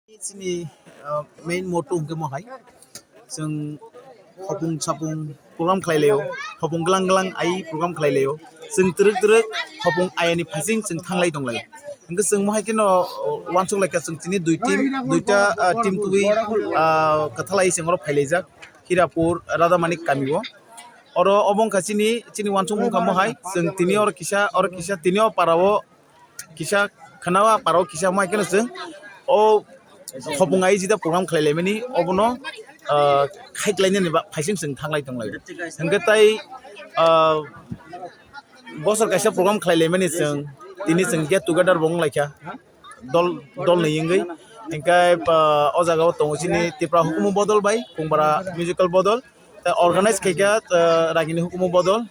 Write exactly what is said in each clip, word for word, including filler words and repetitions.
Chini, uh, main motto hwnkhe mo hai. Chwng hopung sapung program khlai laio, hopung glang glang ai program khlai laio. Chwng twrwk twrwk hopung ayani phaising chwng thanglai tong laio. Hwnkhe chwng mo hai kheno, uh, uansuk lai kha chwng chini dui team, duita, uh, team twi, uh, kwthalai chwng oro phai laijak. Hirapur, Radhamanik kami o. Oro obo wngkha chini, chini uansuk wngkha mo hai. Chwng tini oro kisa, oro kisa, tini o para o kisa khwna o, a para o kisa mo hai kheno chwng o hopung ai jida program khlai laimani, obono, ah, khai khlai nani ba phaising chwng thanglai tong lai. Hwnkhe tai, ah, bosor kaisa program khlai laimani chwng, tini chwng get together bo wng lai kha. Dol, dol ni wngwi. Hingke, ah, o jaga o tongo chini Tripura hukumu bodol bai Kungbara musical bodol. Tei organize khaikha, ah, ragini hukumu bodol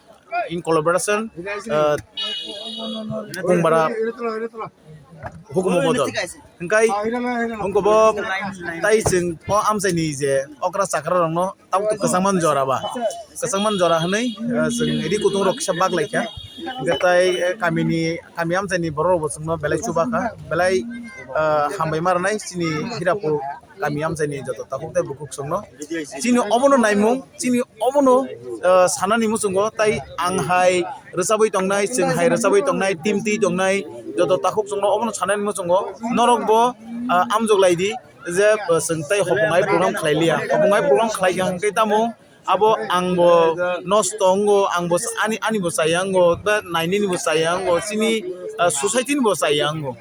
in collaboration, ah, Kungbara hukumu bodol. Hingkai hingke bo tai chwng o amchaini je okra chakra rokno tabuk kwchangma jora ba. Kwchangma jora hwnwi, ah, chwng ri kutung rok kisa bak lai kha. Hingke tai, eh, kamini, kami amchaini borok rok bo chwngno belai chuba kha, belai, ah, hambai ma rwnai chini Hirapur kami amchaini joto takhuk tei bukhuk chwngno. Chini obono naimung, chini obono, ah, sanani muchungo tai ang hai rwchabwi tongnai, chwng hai rwchabwi tongnai, team twi tongnai, joto takhuk chwngno obono sanani muchungo norok bo, ah, amjok lai di. Je, uh, chwng tei hopung ai program khlai liya. Hopung ai program khlai kha hwnkhe tamo abo ang bo nosto wngo, ang bo ani, ani bo chaya wngo, ba nainini bo chaya wngo, chini, uh, society ni bo chaya wngo.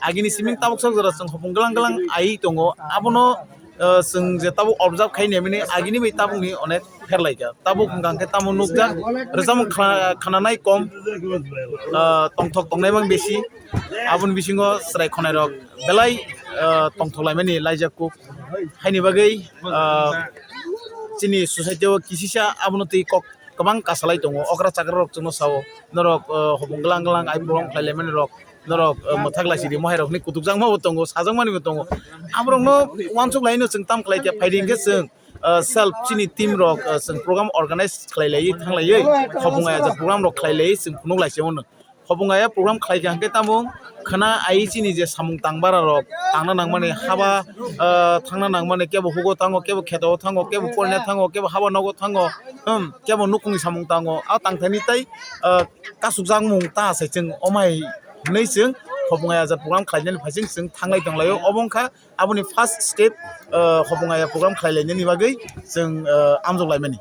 Agini siming tabuk sak jora chwng hopung glang glang ai tongo, abono, uh, chwng je tabuk observe khai naimani agini bai tabukni onek pherlaikha. Tabuk hwnkha hwnkhe tamo nukjak, rwchapmung khna-, khnanai kom, ah, tongthok tongnai mang bisi. Aboni bisingo chwrai khonai rok belai, ah, tongthok laimani laijak kuk. Haini bagwi, ah, chini society o kisisa abono twi kok kwbang kasalai tongo. Okra chakra rok chwngno sao, norok, ah, hopung glang glang ai program khlai laimani rok, norok, ah, mwthak laisidi mohai rok hinwi kutukjakma bo tongo, sajakmani bo tongo. Aborokno uansuk laino chwng tam khlai khe phaidi hwnkhe chwng, ah, self chini team rok, ah, chwng program organize khlai laiwi thang laiwi hopung ai program rok khlai laiwi chwng phunuk lai se mano. Hopung ai program khlai kha hwnkhe tamo khwna ai chini je samung tang bara rok tangna nangmani haba, ah, thangna nangmani kebo hugo thango, kebo kheto o thango, kebo porina thango, kebo haba nogo thango, hmm, kebo nukhungni samung tango. A tangthani tei, ah, kasukjakmung ta se chwng omai hwnwi chwng hopung ai program khlainani phaising chwng thanglai tonglaio. Obo wngkha aboni first step, ah, hopung ai program khlai lainani bagwi chwng, ah, amjok laimani.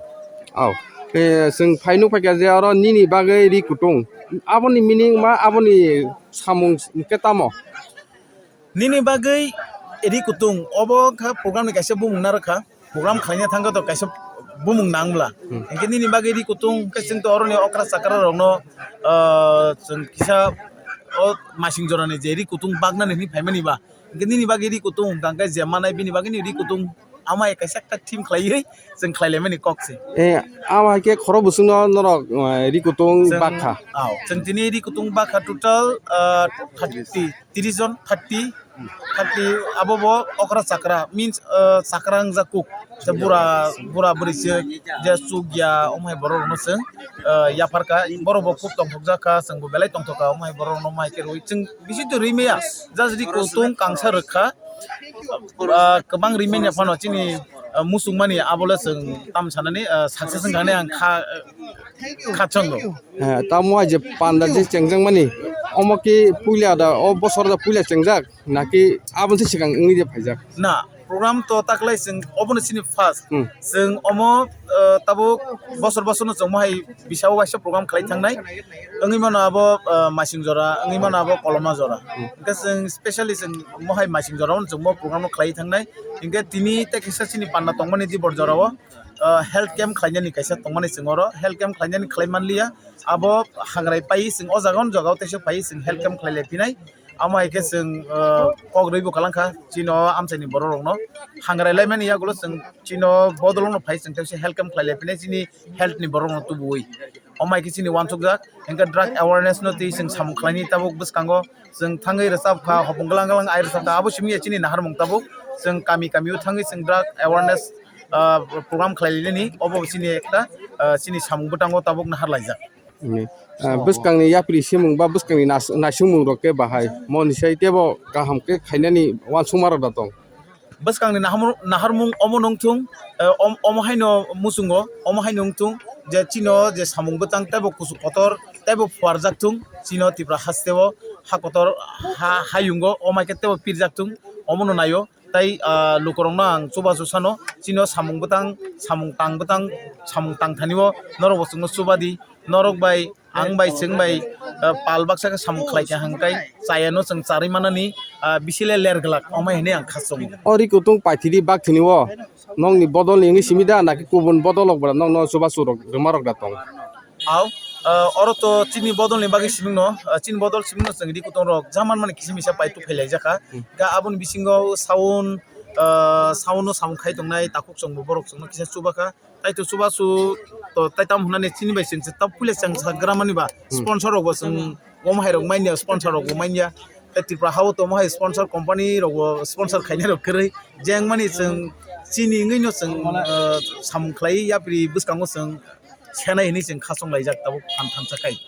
Aw, eh, chwng phai nuk phaikha je oro nini bagwi ri kutung. Aboni meaning ma, aboni samung hwnkhe tamo? Nini bagwi ri kutung, obo wngkha program ni kaisa bumung narwkha. Program khlaina thangkha to kaisa bumung nang bwla. Hmm. Hwnkhe nini bagwi ri kutung, hwnkhe chwng to oroni okra chakra rokno, ah, chwng kisa o masing jorani je ri kutung baknani hwnwi phaimani ba. Hwnkhe nini bagwi ri kutung hwnkha hwnkhe je manai bini bagwino ri kutung ama hai kaisa ekta theme khlaiwi chwng khlai laimani kok se. Eh, ama hai khe khoro bwswkno norok, eh, ri kutung chwng, bakha? Aw, chwng tini ri kutung bakha total, ah, thirty, tris jon, thirty, thirty abo bo okra chakra means, ah, chakra wngjak kuk. Je bura, bura bwrwi se je chukya omo hai borok rokno chwng, ah, yapharkha, borok bo khub tongthokjak kha, chwng bo belai tongthok kha omo hai borok rokno omo hai khe rwui chwng. Bisi to rimaya, just ri kutung kangsa rwkha. Ah, kwbang rimaya phano chini, ah, muchungmani abole chwng tam sanani, ah, success wngkha hinwi ang kha, kha chongo. Eh, tamo hai je panda je chengjakmani, omo khe puila da, o bosor da puila chengjak, naki aboni swkang wngwi je phaijak? Na, program to taklai chwng obono chini first. Hmm. Chwng omo, ah, tabuk bosor bosorno chwng mohai bisao waisa program khlai thangnai. Wngwi mano abo, ah, masing jora, wngwi mano abo koloma jora. Hmm. Hwnkhe chwng specially chwng mohai masing jorao chwng mo program no khlai thangnai. Hwnkhe tini tei kisa chini panda tongmani dibor jorao, ah, health camp khlainani kaisa tongmani chwng oro. Health camp khlainani khlai manliya. Abo hangrai pai chwng o jaga o jaga o teisa pai chwng health camp khlai lai phinai. Amo hai khe chwng, ah, kok rwi bo kalang kha chini o amchaini borok rokno. Hangrai laimani yagulo chwng chini o bodol no phai chwng teisa health camp khlai lai phinai chini health ni borok no tubuwi. Omo hai khe chini uansukjak, hingke drug awareness no twi chwng samung khlaini tabuk bwskango chwng thangwi rwchap kha, hopong glang glang ai rwchap kha, abo simi ya chini naharmung tabuk chwng kami kami o thangwi chwng drug awareness, ah, program khlai nini, obo chini ekta, ah, chini samung bwtango tabuk nahar laijak. Hmm. Ah, bwskangni yapri simung ba bwskangni nas-, naisingmung rok khe bahai, moni sai tebo kaham khe khainani uansukma rok da tong? Bwskangni naharmung, naharmung omo nung thung, eh, om-, omo haino muchungo, omo haino wng thung, je chino je samung bwtang teibo kuchuk kotor, teibo phuarjak thung, chino Tripura hasteo ha kotor ha, hayungo, omo hai khe teibo pirjak thung, omono naio. Tai, ah, lukurokno ang chubachu sano, chino samung bwtang, samung tang bwtang, samung tang thanibo norokbo chwngno chubadi, norok bai, ang bai, chwng bai, ah, pal baksa khe samung khlai kha hwnkhe chayano chwng charwi manani, ah, bisile ler glak, omo hinwi ang khachungo. O ri kutung paithiri bakthini o nokni bodol ni wngwi simi da, naki kubun bodol rok bwra nokno chubachu rok rwma rok da tong? Au, ah, oro to chini bodol ni bagwi siming no, ah, chini bodol siming no chwng ri kutung rok jaman mani kisa misa pai tu phai lai jakha. Hmm. Ga aboni bisingo sound, ah, sound no samung khai tongnai takhuk chwng bo borok chwng no kisa chuba kha. Tai to chubachu to tai tam hwnani chini bai chwng ta puila chwng sa gra mani ba. Hmm. Sponsor rok bo chwng omo hai rok manya, sponsor rok bo manya. Tai Tripura hao to omo hai sponsor company rok bo sponsor khainai rok kwrwi. Jeng mani chwng chini wngwi no chwng, ah, samung khlai yapri bwskango chwng senai hinwi chwng khachang laijak tabuk phan thansa khai.